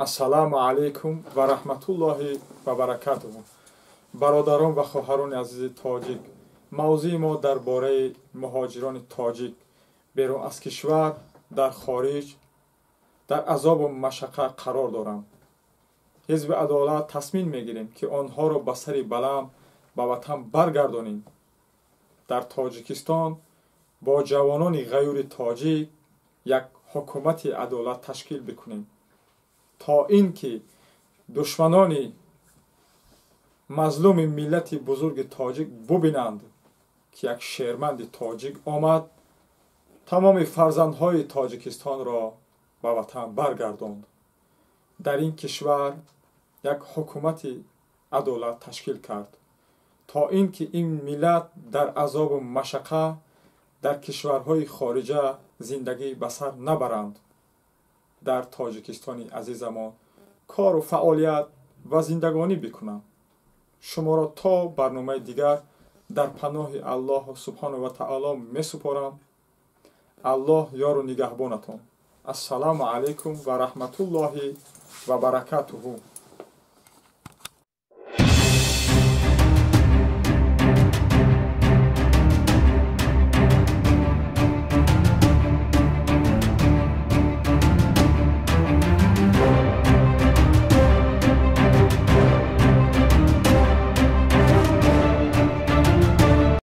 Ассалому алайкум ва раҳматуллоҳи ва баракатуҳу. Бародарон ва хоҳарони азизи тоҷик, мавзӯи мо дар бораи муҳоҷирони тоҷик берун аз кишвар, дар хориҷ, дар азобу машаққат қарор доранд. Ҳизби Адолат тасмим мегирем, ки онҳоро ба сари баланд ба ватан баргардонем. Дар Тоҷикистон бо ҷавонони ғайюри тоҷик як ҳукумати адолат ташкил бикунем, то ин ки душманони мазлуми миллати бузурги тоҷик бубинанд, ки як шерманди тоҷик омад, тамоми фарзандҳои Тоҷикистонро ба ватан баргардонд, дар ин кишвар як ҳукумати адолат ташкил кард, то ин ки ин миллат дар азобу машаққат дар кишварҳои хориҷа зиндагӣ ба сар набаранд, дар Тоҷикистони азизамон кору фаъолият ва зиндагонӣ бикунанд. Шуморо то барномаи дигар дар паноҳи Аллоҳу субҳонаҳу ва таоло месупорам. Аллоҳ ёру нигаҳбонатон. Ассалому алайкум ва раҳматуллоҳи ва баракатуҳу.